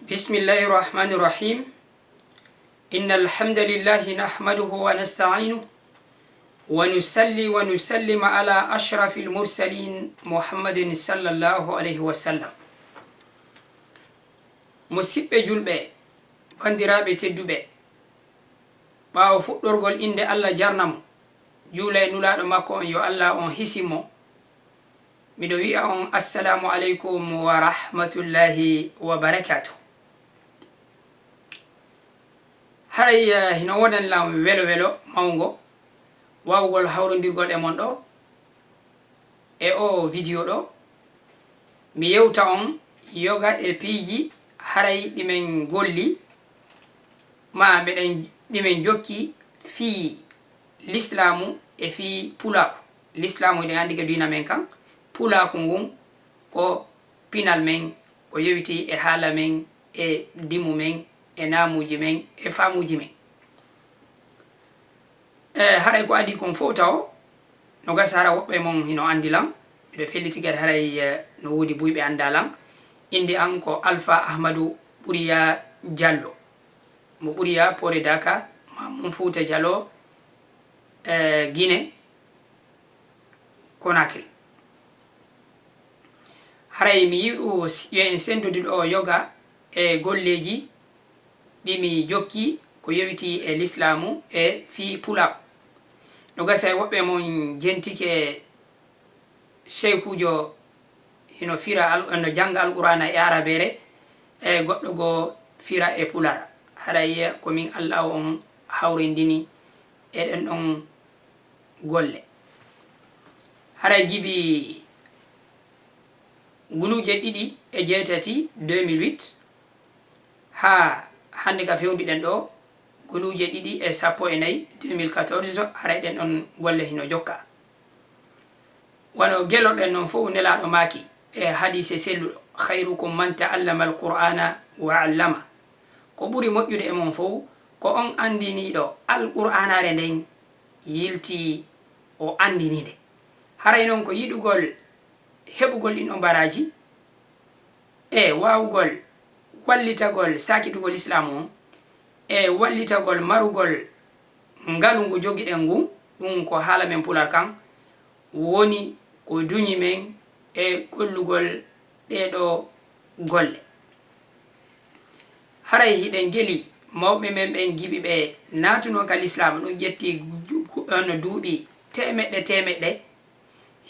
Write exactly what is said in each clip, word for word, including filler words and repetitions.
بسم الله الرحمن الرحيم. إن الحمد لله نحمده ونستعينه ونصلي ونسلم على أشرف المرسلين محمد صلى الله عليه وسلم. Musiɓɓe julɓe, banndiraaɓe tedduɓe, ɓaawo fuɗɗorgol innde Allah jarna mo, juula e Nulaaɗo makko on, yo Allah on hisi mo, miɗo wi'a on, Assalaamu aleykum wa rahmatullahi wa barakaatuh. Haray, eh, hino wonani lan welo welo mawngo waawugol hawrondirgol e mon ɗo e oo video ɗo. Mi yewta on yoga e piiji haray ɗi men golli, ma meɗen, ɗi men jokki fii lislaamu e fii pulaaku. Lislaamu, hiɗen anndi ko diina men kan, pulaaku ngun ko pinal men, ko yowiti e haala men, e dimu men, e naamuuji men, e faamuuji men. E, haray ko adii kon fow tawo, no gasa hara woɓɓe mon hino anndi lan. Miɗo felliti kadi haray, e, no woodi buy ɓe anndaa lan. Innde an ko Alfa Ahmadu Ɓuriya Jallo. Mo Ɓuriya Poore Daka, ma mun Fuuta Jallo, e, Gine Konakiri. Haray mi yiɗu s-, yo en senndodi ɗo yoga e golleeji ɗi mi jokki ko yowiti e lislaamu e fii pulaaku. No gasa e woɓɓe mon jentike seykuujo hino fira al-, no jannga Alqur'aana e Arabeere, e goɗɗo goo fira e Pular. Haray ko min Allah on hawrindini e ɗen ɗon golle. Haray gibi guluuje ɗiɗi e jeetati, deux mille huit, haa hannde ka fewndiɗen ɗo, guluuje ɗiɗi e sappo e nayi, deux mille quatorze, haray ɗen ɗon golle hino jokka. Wano gelorɗen non fow, Nelaaɗo maaki e hadiise selluɗo, "Khayrukum man ta'allama al-Qur'ana wa 'allama." Ko ɓuri moƴƴude e mon fow, ko on anndiniiɗo Alqur'aanaare nden, yilti o anndini nde. Haray non ko yiɗugol heɓugol ɗin on baraaji, e waawugol wallitagol saakitugol Islaamu on, e wallitagol marugol ngalu ngu jogiɗen ngun, ɗun ko haala men Pular kan, woni ko duñi men e gollugol ɗee ɗoo golle. Haray hiɗen geli mawɓe men ɓen gibi ɓe naatunoo ka Lislaamu, ɗun ƴetti gu-, gu-, on duuɓi teemeɗɗe teemeɗɗe,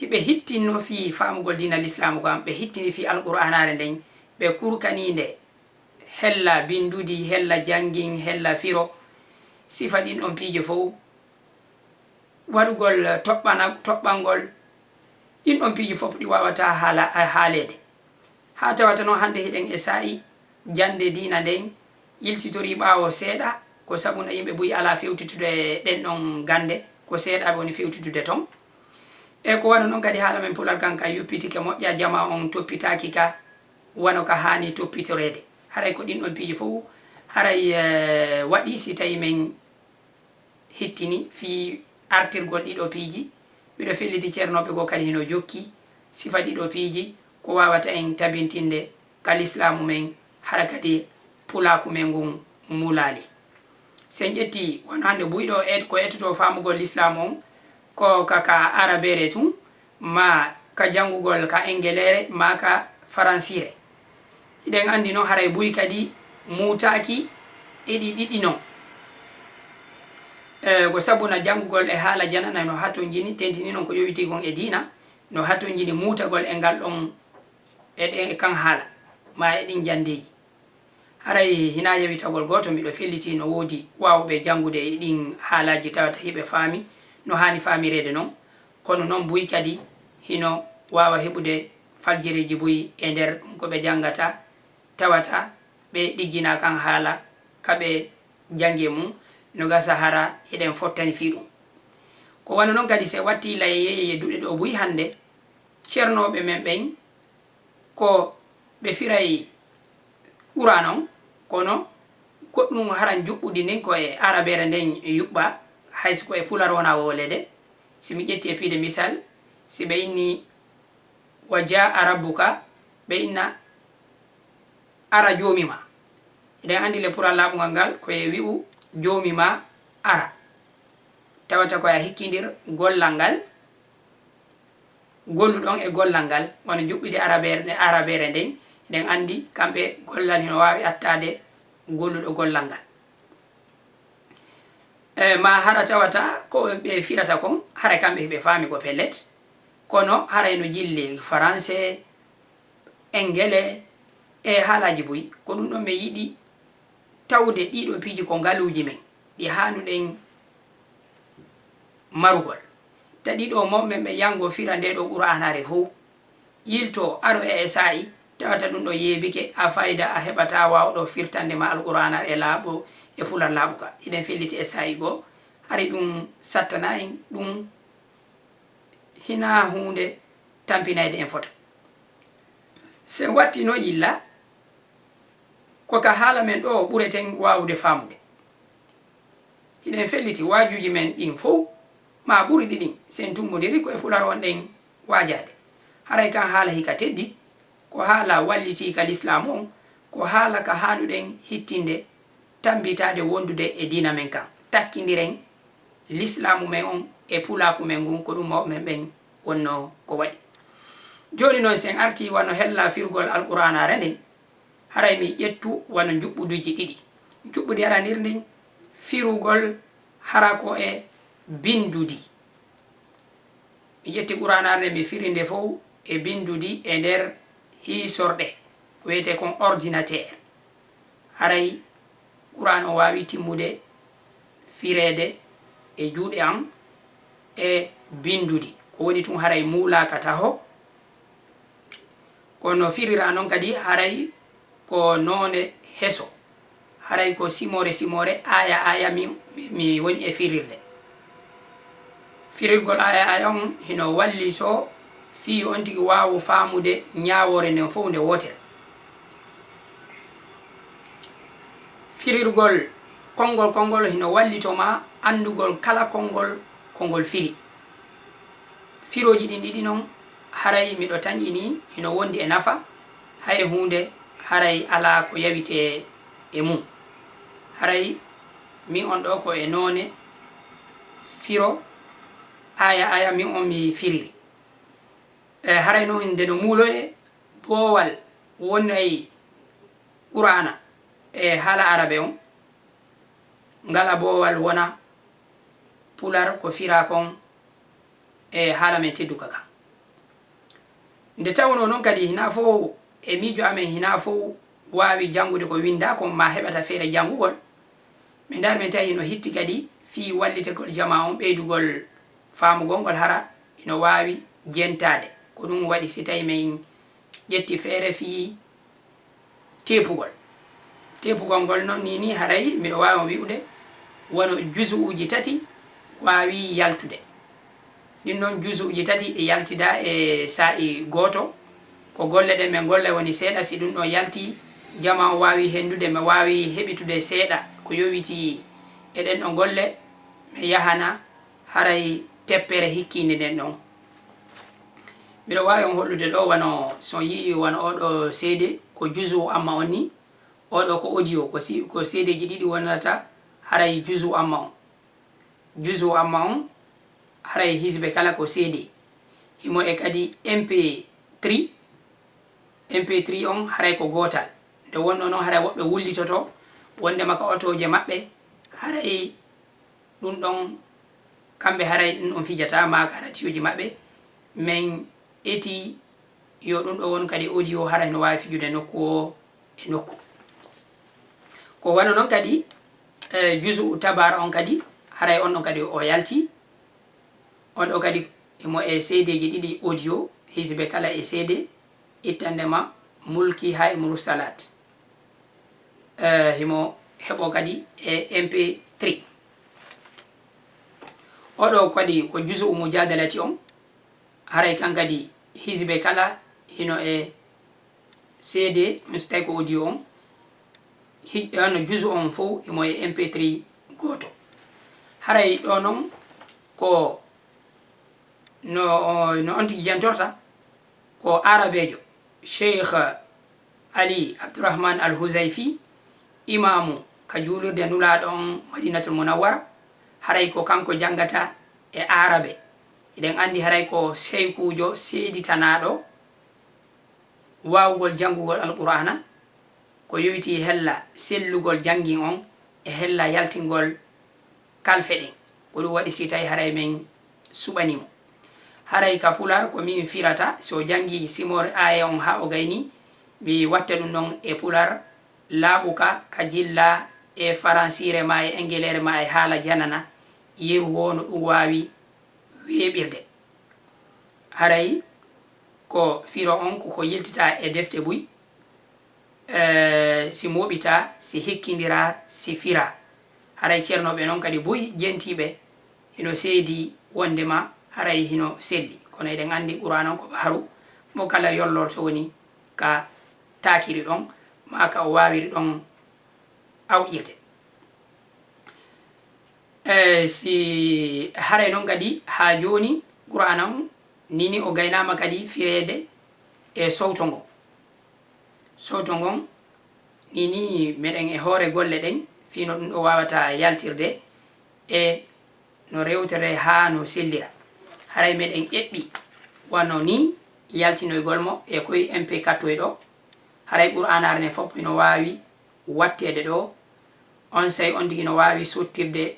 hiɓe hittinno fii faamugol diina Lislaamu kan, ɓe hittini fii Alqur'aanaare nden, ɓe kurkanii nde hella binndudi, hella janngin, hella firo, sifa ɗin ɗon piiji fow, waɗugol toɓɓana-, toɓɓangol, ɗin ɗon piiji fow ɗi waawataa haala-, haaleede. Haa tawata non hannde hiɗen e saa'i jannde diina nden yiltitorii ɓaawo seeɗa, ko sabu no yimɓe buy alaa fewtitude e ɗen ɗon gannde, ko seeɗaaɓe woni fewtitude ton. E ko wano non kadi haala men Pular kan ka yuppitike moƴƴa, jamaa on toppitaaki ka wano ka haani toppitoreede. Haray ko ɗin ɗon piiji fow haray, eh, waɗi si tawi men hittini fii artirgol ɗii ɗoo piiji. Miɗo felliti ceernooɓe goo kadi hino jokki sifa ɗii ɗoo piiji, ko waawata en tabintinde ka Lislaamu men, hara kadi Pulaaku men ngun mulaali. Si en ƴetti, wano hannde buy ɗo e-, ko etotoo faamugol Lislaamu on, ko ka, ka Arabeere tun, maa ka janngugol ka Engeleere, maa ka Faransiire. Hiɗen anndi non haray buy kadi muutaaki e ɗi ɗiɗi non. E, ko sabu na janngugol e haala janana no hatonjini, tentini non ko yowitii kon e diina, no hatonjini muutagol e ngal ɗon, e ɗe, e kan haala, maa e ɗin janndeeji. Haray hinaa yewitagol gooto, miɗo felliti no woodi waawuɓe janngude e ɗin haalaaji tawata hiɓe faami no haani faamireede non. Kono non buy kadi hino waawa heɓude faljereeji buy e nder ɗun ko ɓe janngata, tawata ɓe ɗigginaa kan haala ka ɓe janngi e mun, no gasa hara hiɗen fottani fii ɗun. Ko wano non kadi, si en wattii layeyeeye duɗe ɗoo buy hannde, ceernooɓe men ɓen ko ɓe firay Qur'aana on, kono goɗɗun haran juɓɓudi ndin ko e Arabeere nden yuɓɓaa, hay si ko e Pular wonaa wowleede. Si mi ƴetti e piide misal, si ɓe inni, "Wa jaa rabbuka", ɓe inna, "Ara joomi maa." Eɗen anndi le pural laaɓungal ngal ko e wi'u joomi ma ara. Tawata ko a hikkindir gollal ngal, golluɗon e gollal ngal, wano juɓɓudi arabeere, arabeere nden, eɗen anndi kamɓe gollal hino waawi attaade golluɗo gollal ngal. E, ma hara tawata ko ɓe firata kon, hara kamɓe ɓe faami ko pellet, kono hara eno jilli faranse, engele, e haalaaji buy. Ko ɗum ɗon ɓe yiɗi tawde ɗiɗo piiji ko ngaluuji men, ɗi haanuɗen marugol. Tawi ɗiɗo mawɓe men ɓe yango fira nde ɗo Qur'aanaare fow. Yilto, aro e saa'i, tawata ɗum ɗo yeebike, a fayda, a heɓata waawɗo firtande ma Alqur'aana e laaɓo, e pular laaɓuka. Iɗen felliti e saa'i goo, hari ɗum sattana en, ɗum hinaa huunde tampinayde en fota. Se watti no yilla, ko ka haala men ɗo ɓureten waawude faamude. Hiɗen felliti waajuuji men ɗin fow, maa ɓuri ɗi ɗin, sen tummondiri ko e pular wonɗen waajaade. Haray kan haala hika teddi, ko haala wallitii ka lislaamu on, ko haala ka haanuɗen hittinde, tambitaade wondude e diina men kan. Takkindiren lislaamu men on e pulaaku men ngun, ko ɗum mawɓe men ɓen wonno ko waɗi. Jooni non, sen artii wano hella firugol Alqur'aanaare nden, haray mi ƴettu wano njuɓɓuduuji ɗiɗi. Njuɓɓudi aranir ndin, firugol hara ko e bindudi. Mi ƴetti Qur'aanaare nden, mi firi nde fow e bindudi e nder hiisorɗe, ko wiyetee kon ordinateur. Haray Qur'aana on waawi timmude fireede e juuɗe an e bindudi. Ko woni tun haray muulaaka taho. Kono firira non kadi haray ko noone heso. Haray ko simoore simoore, aaya aaya mi, mi, mi woni e firirde. Firirgol aaya aaya on hino wallitoo fii on tigi waawo faamude ñaawoore nden fow nde wootere. Firirgol konngol konngol hino wallitoo ma anndugol kala konngol ko ngol firi. Firooji ɗin ɗiɗi non, haray miɗo tanƴinii hino wondi e nafa, hay huunde haray alaa ko yawitee e mum. Haray min on ɗoo ko e noone firo aaya aaya min on mi firiri. E, haray non nde no muuloyee boowal wonay Qur'aana e haala arabe on, ngala boowal wona pular ko firaa kon e haala men tedduka kan. Nde tawnoo non kadi hinaa fow e miijo amen, hinaa fow waawi janngude ko winndaa kon, maa heɓata feere janngugol, min ndaari min tawi hino hitti kadi fii wallitegol jamaa on ɓeydugol faamugol ngol hara hino waawi jentaade. Ko ɗum waɗi si tawi min ƴetti feere fii teepugol. Teepugol ngol non nii nii haray miɗo waawi on wi'ude wano juzu'uuji tati waawi yaltude. Ɗin non juzu'uuji tati ɗi yaltidaa e saa'i gooto. Ko golle ɗen min golla woni seeɗa, si ɗum ɗon yaltii, jamaa on waawi henndude, mi waawi heɓitude seeɗa ko yowitii e ɗen ɗon golle, mi yahana haray teppere hikkiinde nden ɗon. Miɗo waawi on hollude ɗoo wano, si on yi'ii wano oo ɗoo seede ko juzu'u amma on nii, oo ɗoo ko audio, ko si, ko seedeeji ɗiɗi wonata haray juzu'u amma on. Juzu'u amma on, haray hizbe kala ko seede. Himo e kadi M P three, M P three on haray ko gootal. Nde wonnoo non haray woɓɓe wullitoto wonndema ka otooje maɓɓe, haray ɗum ɗon, kamɓe haray ɗum ɗon fijata, maa ka radiyooji maɓɓe. Men eti yo ɗum ɗo won kadi audio haray no waawi fijude nokku o e nokku. Ko wano non kadi, e, juzu'u Tabaara on kadi, haray on ɗon kadi o yalti. On ɗo kadi himo e seedeeji ɗiɗi audio, hizbe kala e seede, ittande ma Mulki hay Mursalat. E, himo heɓo kadi e M P three. Oɗo kadi ko juzu'u Mujadalati on, haray kan kadi hizbe kala hino e C D, on so tawi ko audio on, hij-, on juzu on fow imo e M P three gooto. Haray ɗo non ko no, no on tigi jantorta, ko arabeejo, Cheikh Ali Abdourahmane Al Huzaifi, imaamu ka juulirde Nulaaɗo on Madinatul Munawwara, haray ko kanko janngata e aarabe. Eɗen anndi haray ko seykuujo seeditanaaɗo waawugol janngugol Alqur'aana, ko yowitii hella sellugol janngin on e hella yaltingol kalfe ɗen. Ko ɗum waɗi si tawi haray men suɓanii mo. Haray ka Pulaar ko min firata, si o janngii simoore aaya on haa o gaynii, mi watta ɗum ɗon e Pulaar laaɓuka ka jillaa e Faransiire maa e Engeleere maa e haala janana, yeru woo no ɗum waawi weeɓirde. Haray ko firo on ko ko yiltitaa e defte buy, eh, si mooɓitaa, si hikkindiraa, si firaa. Haray ceernooɓe non kadi buy jentiiɓe hino seedii wonndema haray hino selli. Kono eɗen anndi Qur'aana on ko baharu mo kala yollorto woni ka taakiri ɗon, maa ka o waawiri ɗon awƴirde. Eh, si haray non kadi haa jooni Qur'aana on nii nii o gaynaama kadi fireede e sowto ngon. Sowto ngon nii nii meɗen e hoore golle ɗen fii no ɗum ɗo waawata yaltirde e no rewtere haa no sellira. Haray meɗen eɓɓi wano nii yaltinoygol mo e koy M P quatre toy ɗo. Haray Qur'aanaare nden fof hino waawi watteede ɗo. Onsay on tigi no waawi sottirde,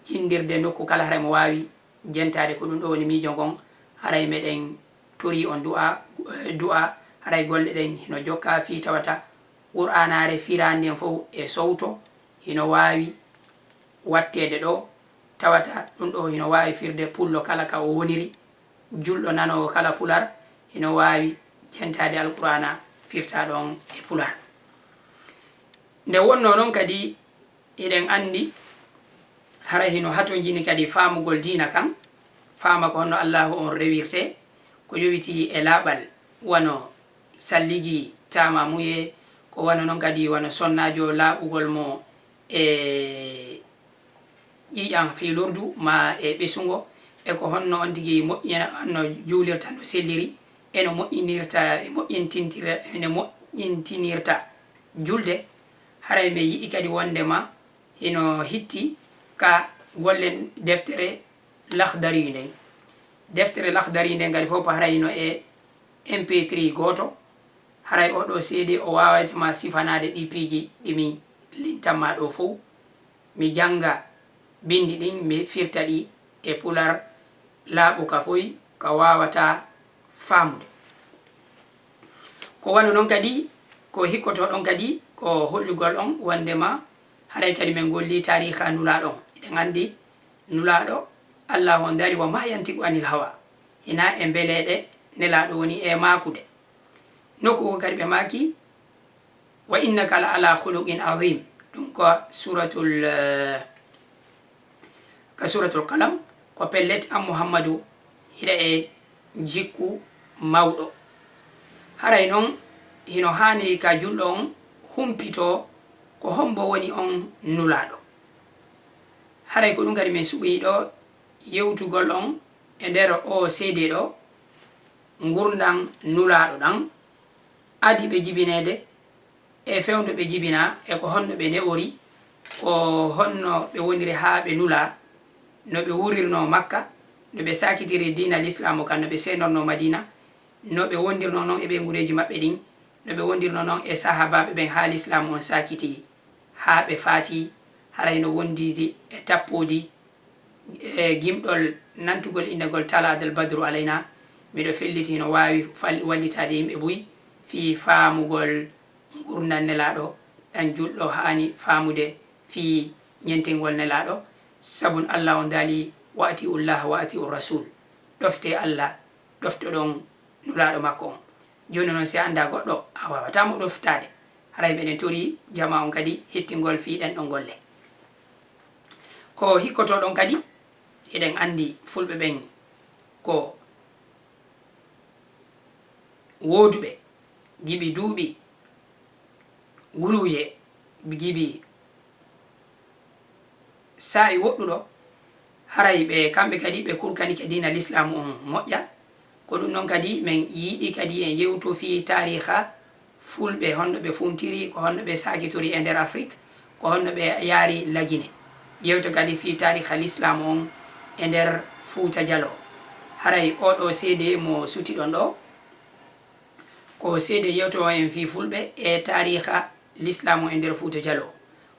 jinndirde nokku kala, haray mo waawi jentaade. Ko ɗum ɗo woni miijo ngon. Haray meɗen torii on du'a, du'a, haray golle ɗen hino jokka fii tawata Qur'aanaare firaande nden fof e sowto hino waawi watteede ɗo. Tawata ɗum ɗo hino waawi firde pullo kala ka o woniri. Julɗo nanoowo kala Pulaar hino waawi jentaade Alqur'aana firtaaɗo on e Pulaar. Nde wonnoo non kadi, eɗen anndi haray hino hatonjini kadi faamugol diina kan, faama ko honno Allaahu on rewirtee, ko yowitii e laaɓal, wano salligi taamamuyee, ko wano non kadi wano sonnaajo laaɓugol mo e ƴiiƴan fii lordu maa e ɓesungo, e ko honno on tigi moƴƴina, honno juulirta no selliri, e no moƴƴinirta, e moƴƴintintira, e no moƴƴintinirta julde. Haray mi yi'i kadi wonndema hino hitti ka golle deftere Lakhdari nden. Deftere Lakhdari nden kadi fof haray no e M P three gooto. Haray oo ɗoo C D o waawayta ma sifanaade ɗii piiji ɗi mi lintan ma ɗoo fow. Mi jannga binndi ɗin, mi firta ɗi e Pulaar laaɓuka poy ka waawataa faamude. Ko wano non kadi, ko hikkotoo ɗon kadi, ko hollugol on wonndema haray kadi men gollii taariika Nulaaɗo on. Eɗen anndi Nulaaɗo, Allaahu on daali, "Wa maa yantiqu anil hawa." Hinaa e mbeleeɗe Nelaaɗo woni e maakude. Nokku ko kadi ɓe maaki, "Wa innaka la ala khuluqin azim." Ɗum ko suuratul, eh, ka suuratul Qalam, ko pellet an Muhammadu hiɗa e jikku mawɗo. Haray non hino haani ka julɗo on humpitoo ko hombo woni on Nulaaɗo. Haray ko ɗum kadi min suɓii ɗo yewtugol on e nder oo C D ɗo, ngurndan Nulaaɗo ɗan, adi ɓe jibineede, e fewndo ɓe jibinaa, e ko honno ɓe ne'ori, ko honno ɓe woniri haa ɓe nulaa, no ɓe wurirnoo Makka, no ɓe saakitiri diina Lislaamu kan, no ɓe seenornoo Madiina, no ɓe wondirnoo non e ɓeynguureeji maɓɓe ɗin, no ɓe wondirnoo non e sahaabaaɓe ɓen haa Lislaamu on saakiti haa ɓe faati, haray no wondiri e tappoodi e gimɗol nantugol innde ngol Tala Adal Badru Alayna. Miɗo felliti hino waawi fal-, wallitaade yimɓe buy fii faamugol ngurndan Nelaaɗo, ɗan julɗo haani faamude fii ñentingol Nelaaɗo. Sabun Alla on daali, "Wa ati'u Llaha wa ati'u Rasul." Ɗoftee Alla, ɗoftoɗon Nulaaɗo makko on. Jooni non, si a anndaa goɗɗo, a waawataa mo ɗoftaade. Haray meɗen torii jamaa on kadi hittingol fii ɗen ɗon golle. Ko hikkotoo ɗon kadi, eɗen anndi Fulɓe ɓen ko wooduɓe, gibi duuɓi guluuje, gibi saa'i woɗɗuɗo, haray ɓe, kamɓe kadi ɓe kurkanike diina Lislaamu on moƴƴa. Ko ɗum non kadi men yiɗi kadi en yewto fii taariika Fulɓe, honno ɓe funtiri, ko honno ɓe saakitori e nder Afrik, ko honno ɓe yaari Lagine. Yewto kadi fii taariikha Lislaamu on e nder Fuuta Jaloo. Haray oo ɗoo seedee mo sutiɗon ɗoo, ko seedee yewtoowo en fii Fulɓe e taariikha Lislaamu e nder Fuuta Jaloo.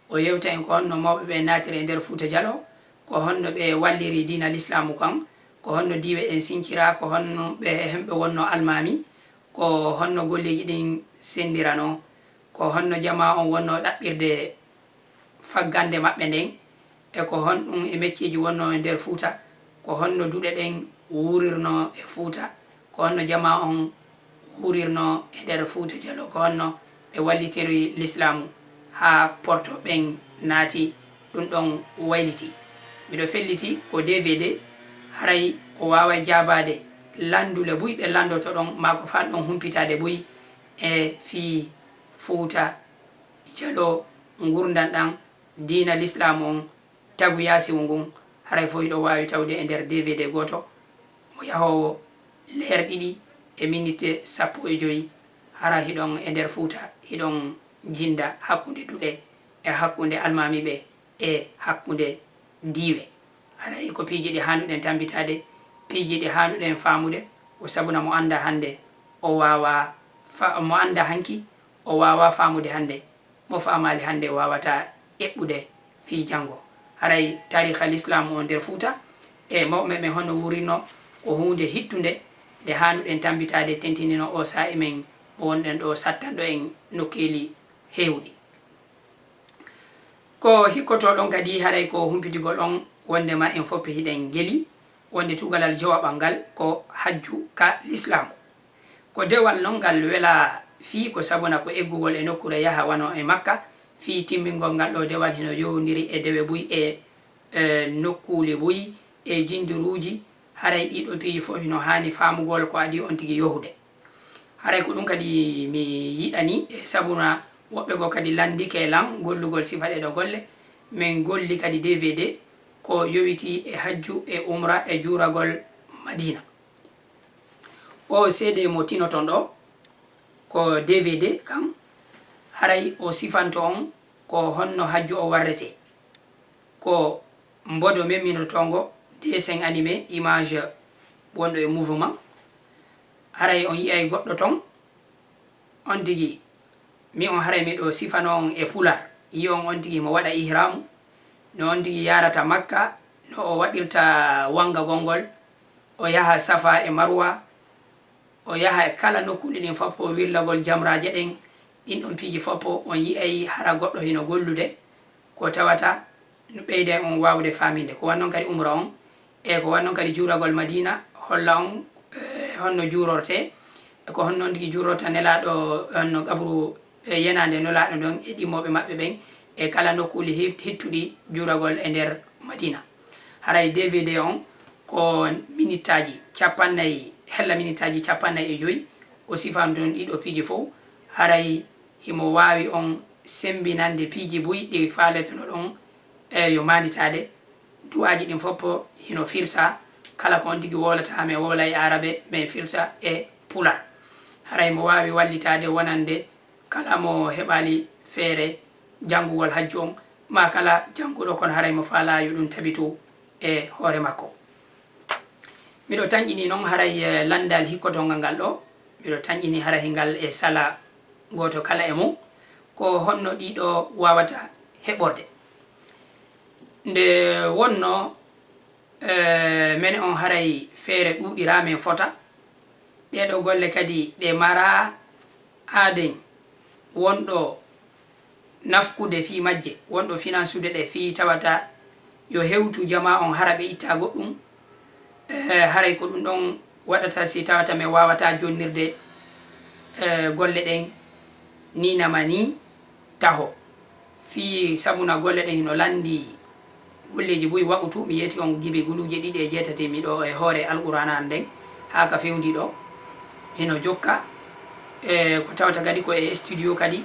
O yewta en ko honno mawɓe ɓe naatiri e nder Fuuta Jaloo, ko honno ɓe walliri diina Lislaamu kan, ko honno diiwe ɗen sinciraa, ko honno ɓe, hemɓe wonnoo almaami, ko honno golleeji ɗin senndiranoo, ko honno jamaa on wonnoo ɗaɓɓirde faggande maɓɓe nden, e ko honɗum e mecceeji wonnoo e nder Fuuta, ko honno duɗe ɗen wuurirnoo e Fuuta, ko honno jamaa on wuurirnoo e nder Fuuta Jaloo, ko honno ɓe wallitiri Lislaamu haa porto ɓen naati ɗum ɗon wayliti. Miɗo felliti ko D V D, haray o waaway jaabaade lanndule buy ɗe lanndoto ɗon, maa ko faalɗon humpitaade buy e fii Fuuta Jaloo, ngurndan ɗan, diina Lislaamu on, tagu yaasiwu ngun, haray fof hiɗon waawi tawde e nder D V D gooto, mo yahoowo leer ɗiɗi e minite sappo e jowi, hara hiɗon e nder Fuuta, hiɗon jinnda hakkunde duɗe e hakkunde almaami ɓe e hakkunde diiwe. Haray ko piiji ɗi haanuɗen tambitaade, piiji ɗi haanuɗen faamude, ko sabuna mo anndaa hannde, o waawaa fa-, mo anndaa hanki, o waawaa faamude hannde, mo faamaali hannde waawataa eɓɓude fii janngo. Haray taariikha Lislaamu on nder Fuuta e mawɓe men honno wuurirnoo, ko huunde hittunde nde haanuɗen tambitaade, tentinino oo saa'i men mo wonɗen ɗoo sattanɗo en nokkeeli heewɗi. Ko hikkotoo ɗon kadi, haray ko humpitigol on wonndema en fof hiɗen ngeli wonnde tugalal jowaɓal ngal ko hajju ka Lislaamu. Ko dewal non ngal welaa fii ko sabuna ko eggugol e nokkuure yaha wano e Makka, fii timmingol ngal ɗoo dewal hino yowondiri e dewe buy e, e nokkuuli buy e jinduruuji, haray ɗii ɗoo piiji fof hino haani faamugol ko adii on tigi yohude. Haray ko ɗum kadi mi yiɗani, e sabuna woɓɓe goo kadi lanndike lan gollugol sifa ɗee ɗoo golle. Min golli kadi D V D ko yowitii e hajju e umra e juuragol Madiina. Oo C D mo tinoton ɗoo, ko D V D kan, haray o sifanto on ko honno hajju o warretee. Ko mbodo memminotoo ngo, dessin animé, image wonɗo e mouvement. Haray on yi'ay goɗɗo ton, on tigi, mi on haray miɗo sifano on e pular. Yi'on on tigi mo waɗa ihraamu, no on tigi yaarata Makka, no o waɗirta wangagol ngol, o yaha Safa e Marwa, o yaha e kala nokkuuli ɗin foppo, wirlagol jamraaje ɗen, ɗin ɗon piiji foppo on yi'ay hara goɗɗo hino gollude, ko tawata no ɓeyday on waawude faaminde. Ko wannon kadi umra on, e ko wannon kadi juuragol Madiina, holla on, eh, honno juurortee, e ko honno on tigi juurorta Nelaaɗo, honno qabru, eh, yenaande Nelaaɗo ndon e ɗimmooɓe maɓɓe ɓen, e kala nokkuuli hit-, hittuɗi juuragol e nder Madiina. Haray D V D on ko minittaaji capannay, hella minittaaji capannay e joyi, o sifan ɗon ɗiɗo piiji fow. Haray himo waawi on semmbinande piiji buy ɗi faaletono ɗon, e yo maanditaade. Du'aaji ɗin foppo hino firta, kala ko on tigi wowlata, men wowla e aarabe, men firta e pular. Haray mo waawi wallitaade wonande kala mo heɓaali feere janngugol hajju on, maa kala jannguɗo kono haray mo faalaa yo ɗum tabitu e hoore makko. Miɗo tanƴini non haray, eh, lanndal hikkotongal ngal ɗoo, miɗo tanƴini haray ngal e sala gooto kala e mum, ko honno ɗiɗo waawata heɓorde. Nde wonno, eh, mene on haray feere ɗuuɗiraa men fota, ɗee ɗoo golle kadi ɗe maraa aaden wonɗo nafkude fii majje, wonɗo finansude ɗe fii tawata yo hewtu jamaa on hara ɓe itta goɗɗum. Eh, haray ko ɗum ɗon waɗata si tawata men waawataa jonnirde, eh, golle ɗen nii nama nii taho. Fii sabuna golle ɗen hino lanndii golleeji buy waqutu, mi yeeti on gibi guluuje ɗiɗi e jeetati miɗo e hoore Alqur'aana an nden, haa ka fewndi ɗoo. Hino jokka, e ko tawata kadi ko e studio kadi,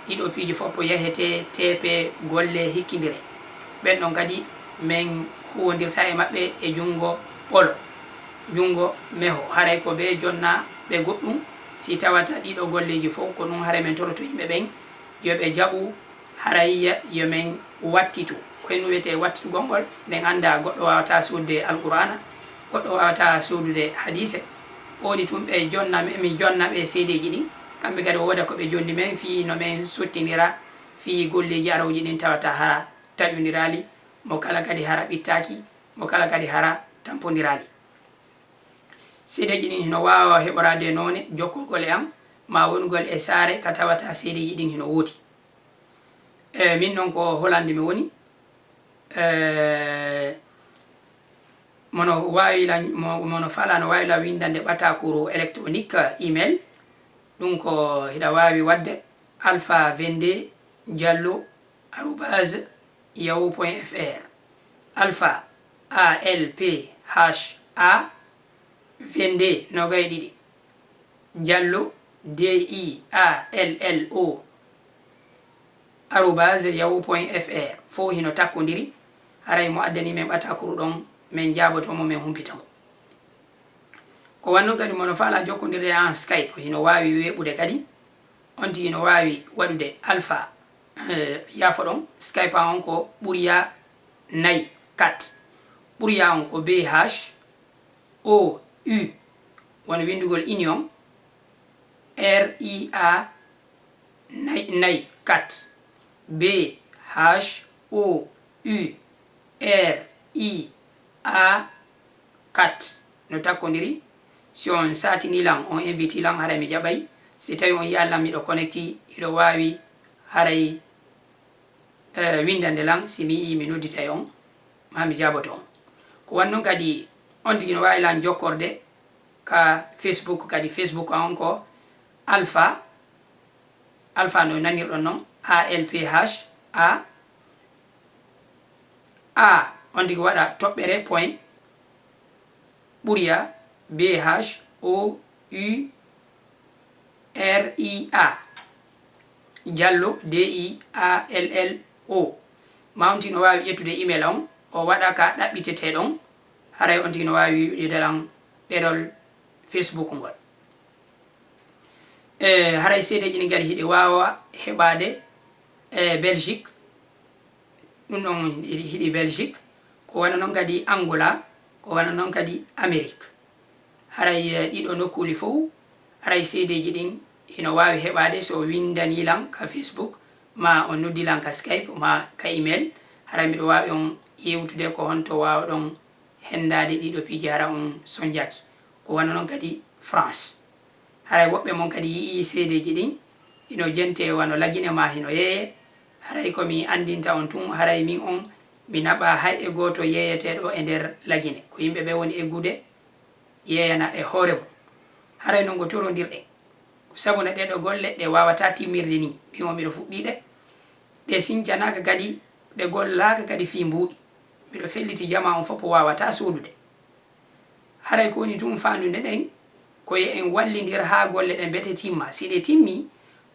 ɗiɗo piiji foppo yahetee, teepee, golle, hikkindire. Ɓen ɗon kadi men huwondirta e maɓɓe e junngo polo, junngo meho. Haray ko ɓe jonna ɓe goɗɗum, si tawata ɗiɗo golleeji fow, ko ɗum haray men toroto yimɓe ɓen, yo ɓe jaɓu Haray yo men wattitu. Ko en wiyetee wattitugol ngol? Eɗen annda goɗɗo waawataa soodude Alqur'aana, goɗɗo waawataa soodude hadiise. Ko woni tun ɓe jonna, mi jonna ɓe seedeeji ɗin. Kamɓe kadi o wooda ko ɓe jonni men fii no men sottindira fii golleeji arawji ɗin tawata hara taƴondiraali, mo kala kadi hara ɓittaaki, mo kala kadi hara tampondiraali. Seedeeji ɗin hino waawa heɓoraade noone jokkorgol e am, maa wonugol e saare ka tawata seedeeji ɗin hino woodi. E, min non ko Hollande mi woni. E, mono waawi lan, mo-, mono faalaa no waawi lan winndande ɓatakuru électronique, email. Ɗum ko hiɗa waawi waɗde alpha vingt-deux diallo arobase yahoo point F R. Alpha, A L P H A, vingt-deux, nogay ɗiɗi, Diallo, D I A L L O, arobase yahoo point F R. Fow hino takkondiri. Haray mo addani men ɓatakuru ɗon, men jaaboto mo, men humpita mo. Ko wannon kadi, mono faalaa jokkondirde e an Skype, hino waawi weeɓude kadi. On tigi no waawi waɗude alpha, eh, yaafo ɗon, Skype an on ko ɓuriya nayi, quatre. Ɓuriya on ko B H O U, wano winndugol union, R I A nayi, nayi, quatre. B H O U R I A quatre no takkondiri. Si on saatini lan, on inviti lan, haray mi jaɓay. Si tawi on yi'aali lan miɗo connecti, hiɗo waawi haray, eh, winndande lan. Si mi yi'ii, mi nodditay on, maa mi jaaboto on. Ko wannon kadi, on tigi no waawi lan jokkorde ka Facebook kadi. Facebook an on ko Alpha, Alpha no nanirɗon non, A L P H A, A, on tigi waɗa toɓɓere point, ɓuriya, B H O U R I A, Diallo, D I A L L O. Maa on tigi no waawi ƴettude email on, o waɗa ka ɗaɓɓitetee ɗon, haray on tigi no waawi wi'ude lan ɗerol Facebook ngol. E, haray seedeeji ɗin kadi hiɗi waawa heɓaade e Belgique. Ɗum ɗon hiɗi, hiɗi Belgique. Ko wano non kadi Angola, ko wano non kadi Amérique. Haray, e, ɗiɗo nokkuuli fow, haray seedeeji ɗin hino waawi heɓaade so o winndanii lan ka Facebook, maa o noddi lan ka Skype, maa ka email. Haray miɗo waawi on yewtude ko honto waawɗon henndaade ɗiɗo piiji hara on sonjaaki. Ko wano non kadi France. Haray woɓɓe mon kadi yi'ii seedeeji ɗin hino jentee wano lagine maa hino yeeyee. Haray ko mi anndinta on tun, haray min on, mi naɓaa hay e gooto yeeyeteeɗo e nder lagine. Ko yimɓe ɓe woni eggude yeeyana e hoore mum. Haray non ko torondirɗen. Ko sabu no ɗee ɗoo golle ɗe waawataa timmirde nii. Min on miɗo fuɗɗii ɗe. Ɗe sincanaaka kadi, ɗe gollaaka kadi fii mbuuɗi. Miɗo felliti jamaa on fof waawataa soodude. Haray ko woni tun faandude ɗen, ko yo en wallindir haa golle ɗen mbete timma. Si ɗe timmii,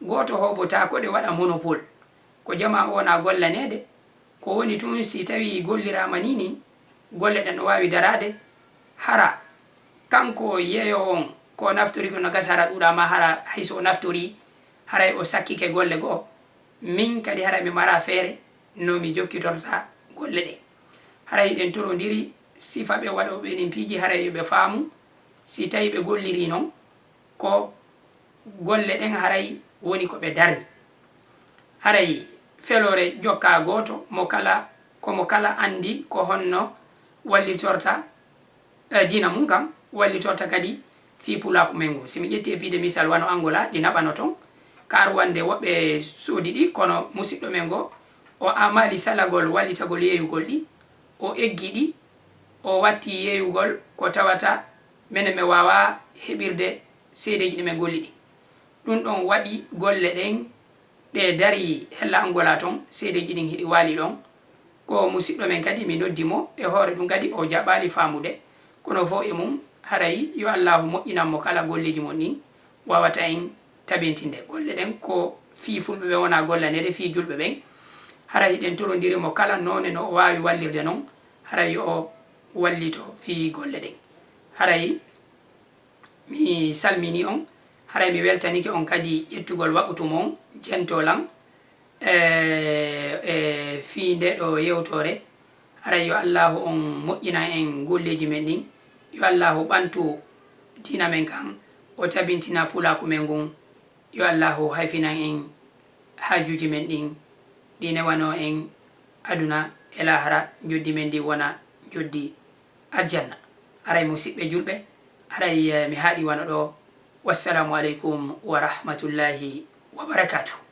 gooto hooɓotaako ɗe waɗa monopole. Ko jamaa o wona gollaneede. Ko woni tun, si tawii golliraama nii nii, golle ɗen no waawi daraade. Hara kanko yeeyoowo on, ko naftori ko no gasa hara ɗuuɗaa, maa hara hay so o naftorii, haray o sakkike golle goo. Min kadi haray mi maraa feere no mi jokkitorta golle ɗen. Haray hiɗen torondiri sifa ɓe waɗooɓe ɗin piiji, haray yo ɓe faamu, si tawii ɓe gollirii non, ko golle ɗen haray woni ko ɓe darni. Haray feloore jokkaa gooto, mo kala, ko mo kala anndi ko honno wallitorta, e, diina mun kan, wallitorta kadi fii pulaaku men ngun. Si mi ƴetti e piide misal wano Angola, ɗi naɓano ton. Ka arwannde woɓɓe soodi ɗi, kono musiɗɗo men ngo, o amaali salagol wallitagol yeeyugol ɗi, o eggi ɗi, o watti yeeyugol ko tawata menen men waawaa heɓirde seedeeji ɗi men golli ɗin. Ɗun ɗon waɗi golle ɗen ɗe darii hella Angola ton, seedeeji ɗin hiɗi waali ɗon. Ko musiɗɗo men kadi, mi noddi mo, e hoore ɗun kadi o jaɓaali faamude. Kono fow e mun, haray yo Allaahu moƴƴinan mo kala golleeji mon ɗin, waawata en tabintinde. Golle ɗen ko fii fulɓe ɓen wona gollaneede, fii julɓe ɓen. Haray hiɗen torondiri mo kala noone no o waawi wallirde non, haray yo o wallito fii golle ɗen. Haray mi salminii on, haray mi weltanike on kadi ƴettugol waqutu mon, jentoo lan. e e fii ndee ɗoo yewtoore. Haray yo Allaahu on moƴƴinan en golleeji men ɗin. Yo Allaahu ɓantu diina men kan, o tabintina pulaaku men ngun. Yo Allaahu hayfinan en haajuuji men ɗin, ɗi newanoo en aduna e laahara, njoddi men ndin wona njoddi aljanna. Haray musiɓɓe julɓe, haray, eh, mi haaɗi wano ɗoo. Wassalaamu aleykum wa rahmatullaahi wa barakaatuh.